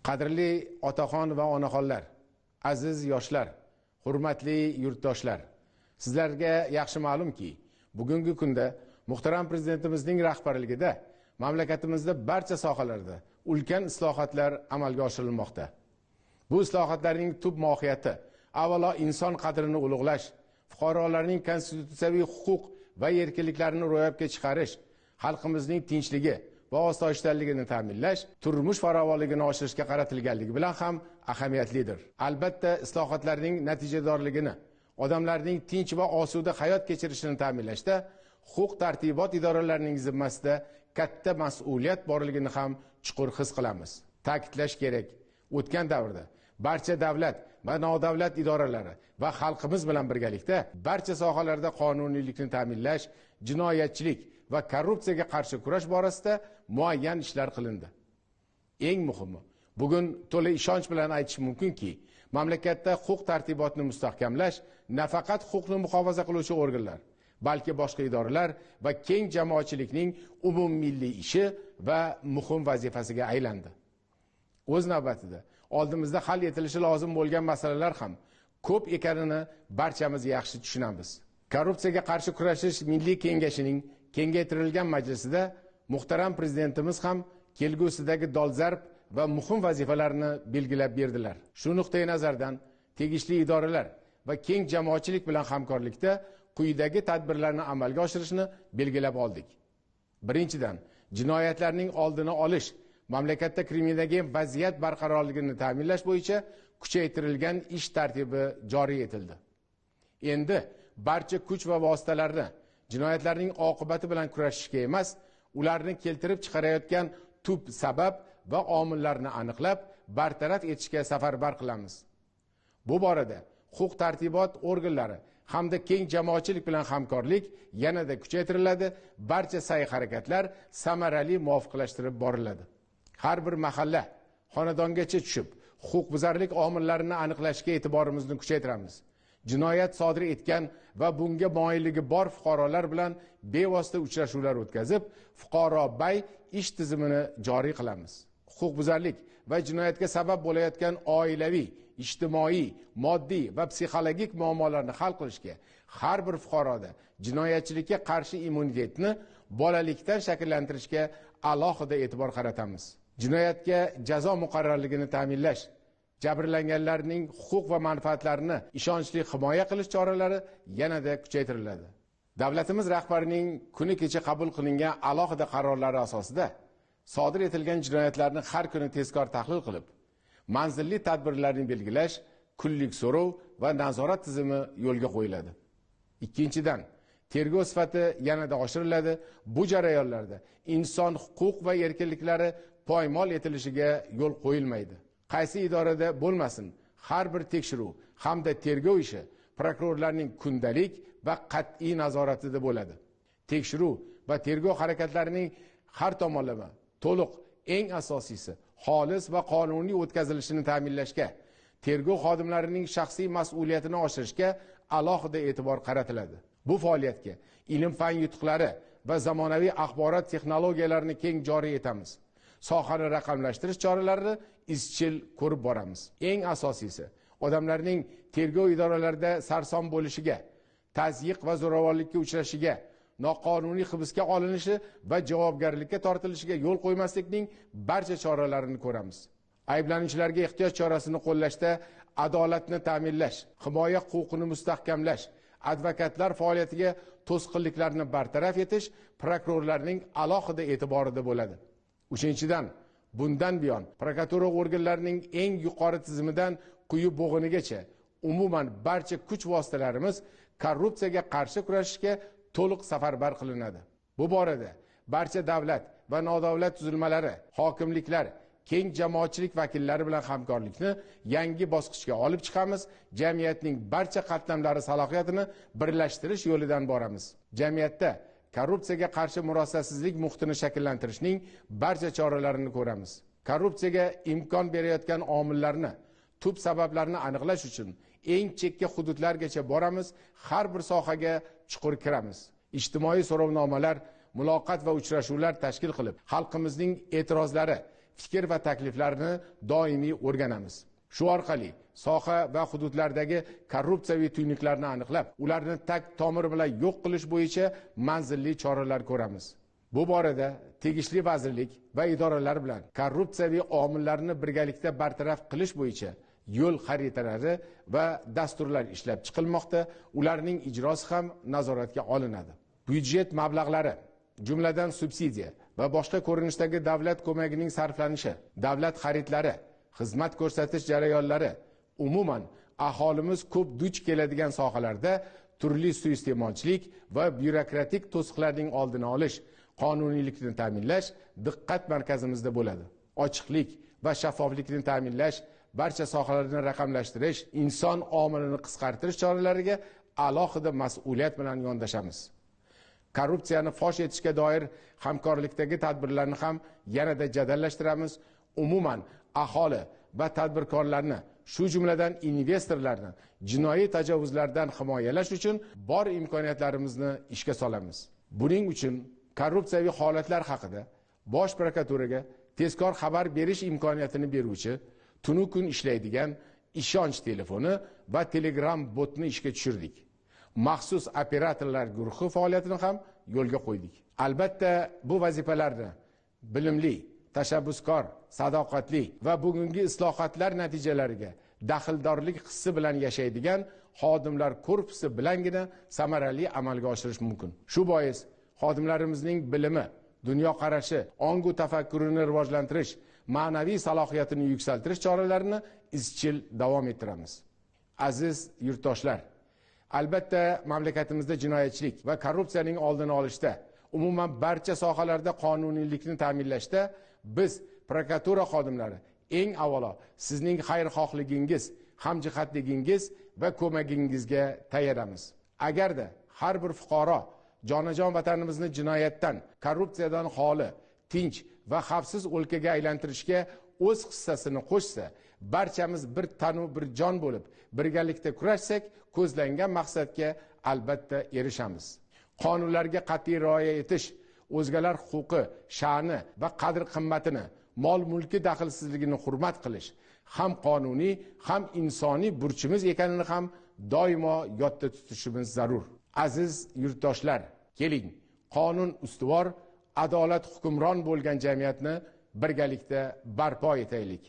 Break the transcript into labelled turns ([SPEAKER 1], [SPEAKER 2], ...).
[SPEAKER 1] Qadrli otaxon va onaxonlar, aziz yoshlar, hurmatli yurtdoshlar, sizlarga yaxshi ma'lumki, bugungi kunda muhtaram prezidentimizning rahbarligida mamlakatimizda barcha sohalarda ulkan islohotlar amalga oshirilmoqda. Bu islohotlarning tub mohiyati avvalo inson qadrini ulug'lash, fuqarolarning konstitutsiyaviy huquq va erkinliklarini ro'yobga chiqarish, xalqimizning tinchligi va osoyishtaligini ta'minlash, turmush farovonligini oshirishga qaratilganligi bilan ham ahamiyatlidir. Albatta, islohotlarning natijadorligini, odamlarning tinch va osuda hayot kechirishini ta'minlashda huquq tartibot idoralarining zimmasida katta mas'uliyat borligini ham chuqur his qilamiz. Ta'kidlash kerak, o'tgan davrda barcha davlat va nodavlat idoralari va xalqimiz bilan birgalikda barcha sohalarda qonuniylikni ta'minlash, jinoyatchilik va korrupsiyaga qarshi kurash borasida muayyan ishlar qilindi. Eng muhimi, bugun to'la ishonch bilan aytish mumkinki, mamlakatda huquq tartibotni mustahkamlash nafaqat huquqni muhofaza qiluvchi organlar, balki boshqa idoralar va keng jamoatchilikning umummilliy ishi va muhim vazifasiga aylandi. O'z navbatida oldimizda hal etilishi lozim bo'lgan masalalar ham ko'p ekanini barchamiz yaxshi tushunamiz. Korrupsiyaga qarshi kurashish milliy kengashining kengaytirilgan majlisida muhtaram prezidentimiz ham kelgusidagi dolzarb va muhim vazifalarni belgilab berdilar. Shu nuqtai nazardan tegishli idoralar va keng jamoatchilik bilan hamkorlikda quyidagi tadbirlarni amalga oshirishni belgilab oldik. Birinchidan, jinoyatlarning oldini olish, mamlakatda kriminogen vaziyat barqarorligini ta'minlash bo'yicha kuchaytirilgan ish tartibi joriy etildi. Endi barcha kuch va vositalarni jinoyatlarning oqibati bilan kurashishga emas, ularni keltirib chiqarayotgan tub sabab va omillarni aniqlab, bartaraf etishga safarbar qilamiz. Bu borada huquq tartibot organlari hamda keng jamoatchilik bilan hamkorlik yanada kuchaytiriladi, barcha sa'y-harakatlar samarali muvofiqlashtirib boriladi. Har bir mahalla, xonadongacha tushib, huquqbuzarlik omillarini aniqlashga e'tiborimizni kuchaytiramiz. Jinoyat sodir etgan va bunga moyilligi bor fuqarolar bilan bevosita uchrashuvlar o'tkazib, fuqaro bay ish tizimini joriy qilamiz. Huquqbuzarlik va jinoyatga sabab bo'layotgan oilaviy, ijtimoiy, moddiy va psixologik muammolarni hal qilishga, har bir fuqaroda jinoyatchilikka qarshi immunitetni bolalikdan shakllantirishga alohida e'tibor qaratamiz. Jinoyatga jazo muqarrarligini ta'minlash, jabrlanganlarning huquq va manfaatlarini ishonchli himoya qilish choralari yanada kuchaytiriladi. Davlatimiz rahbarining kuni kecha qabul qilingan alohida qarorlari asosida sodir etilgan jinoyatlarni har kuni tezkor tahlil qilib, manzilli tadbirlarni belgilash, kunlik so'rov va nazorat tizimi yo'lga qo'yiladi. Ikkinchidan, tergov sifati yanada oshiriladi. Bu jarayonlarda inson huquq va erkinliklari poymol etilishiga yo'l qo'yilmaydi. Qaysi idorada bo'lmasin, har bir tekshiruv hamda tergov ishi prokurorlarning kundalik va qat'iy nazoratida bo'ladi. Tekshiruv va tergov harakatlarining har tomonlama, to'liq, eng asosiysi, xolis va qonuniy o'tkazilishini ta'minlashga, tergov xodimlarining shaxsiy mas'uliyatini oshirishga alohida e'tibor qaratiladi. Bu faoliyatga ilm-fan yutuqlari va zamonaviy axborot texnologiyalarini keng joriy etamiz. Sohani raqamlashtirish choralarini izchil ko'rib boramiz. Eng asosiysi, odamlarning tergov idoralarida sarson bo'lishiga, tazyiq va zo'ravonlikka uchrashiga, noqonuniy hibsga olinishi va javobgarlikka tortilishiga yo'l qo'ymaslikning barcha choralarini ko'ramiz. Ayblanuvchilarga ehtiyot chorasini qo'llashda adolatni ta'minlash, himoya huquqini mustahkamlash, advokatlar faoliyatiga to'sqinliklarni bartaraf etish prokurorlarning alohida e'tiborida bo'ladi. Uchinchidan, bundan buyon prokuratura organlarining eng yuqori tizimidan quyi bo'g'inigacha umuman barcha kuch vositalarimiz korrupsiyaga qarshi kurashishga to'liq safarbar qilinadi. Bu borada barcha davlat va nodavlat tuzilmalari, hokimliklar, keng jamoatchilik vakillari bilan hamkorlikni yangi bosqichga olib chiqamiz. Jamiyatning barcha qatlamlari salohiyatini birlashtirish yo'lidan boramiz. Jamiyatda korrupsiyaga qarshi murosasizlik muhitini shakllantirishning barcha choralarini ko'ramiz. Korrupsiyaga imkon berayotgan omillarni, tub sabablarni aniqlash uchun eng chekka hududlargacha boramiz, har bir sohaga chuqur kiramiz. Ijtimoiy so'rovnomalar, muloqot va uchrashuvlar tashkil qilib, xalqimizning e'tirozlari, fikr va takliflarni doimiy o'rganamiz. Shu orqali soha va hududlardagi korrupsiyaviy tuynuklarni aniqlab, ularni tag tomiri bilan yo'q qilish bo'yicha manzilli choralar ko'ramiz. Bu borada tegishli vazirlik va idoralar bilan korrupsiyaviy omillarni birgalikda bartaraf qilish bo'yicha yo'l xaritalari va dasturlar ishlab chiqilmoqda. Ularning ijrosi ham nazoratga olinadi. Byudjet mablag'lari, jumladan subsidiya va boshqa ko'rinishdagi davlat ko'magining sarflanishi, davlat xaridlari, xizmat ko'rsatish jarayonlari, umuman aholimiz ko'p duch keladigan sohalarda turli suiiste'molchilik va byurokratik to'siqlarning oldini olish, qonuniylikni ta'minlash diqqat markazimizda bo'ladi. Ochiqlik va shaffoflikni ta'minlash, barcha sohalarni raqamlashtirish, inson omilini qisqartirish choralariga alohida mas'uliyat bilan yondashamiz. Korrupsiyani fosh etishga doir hamkorlikdagi tadbirlarni ham yanada jadallashtiramiz. Umuman aholi va tadbirkorlarni, shu jumladan investorlarni jinoiy tajovuzlardan himoyalash uchun bor imkoniyatlarimizni ishga solamiz. Buning uchun korrupsiyaviy holatlar haqida Bosh prokuraturaga tezkor xabar berish imkoniyatini beruvchi tunu kun ishlaydigan ishonch telefoni va Telegram botni ishga tushirdik. Maxsus operatorlar guruhi faoliyatini ham yo'lga qo'ydik. Albatta, bu vazifalarni bilimli, tashabbuskor, sadoqatli va bugungi islohotlar natijalariga daxldorlik hissi bilan yashaydigan xodimlar korpusi bilangina samarali amalga oshirish mumkin. Shu bois xodimlarimizning bilimi, dunyoqarashi, ongu tafakkurini rivojlantirish, ma'naviy salohiyatini yuksaltirish choralarini izchil davom ettiramiz. Aziz yurtdoshlar, albatta mamlakatimizda jinoyatchilik va korrupsiyaning oldini olishda, umuman barcha sohalarda qonuniylikni ta'minlashda biz prokuratura xodimlari eng avvalo sizning xayrixohligingiz, hamjihatligingiz va ko'magingizga tayanamiz. Agarda har bir fuqaro jonajon vatanimizni jinoyatdan, korrupsiyadan xoli, tinch va xavfsiz o'lkaga aylantirishga o'z hissasini qo'shsa, barchamiz bir tanu bir jon bo'lib, birgalikda kurashsak, ko'zlangan maqsadga albatta erishamiz. Qonunlarga qat'iy rioya etish, o'zgalar huquqi, sha'ni va qadr-qimmatini, mol-mulki daxlsizligini hurmat qilish ham qonuniy, ham insoniy burchimiz ekanini ham doimo yodda tutishimiz zarur. Aziz yurtdoshlar, keling, qonun ustuvor, adolat hukmron bo'lgan jamiyatni birgalikda barpo etaylik.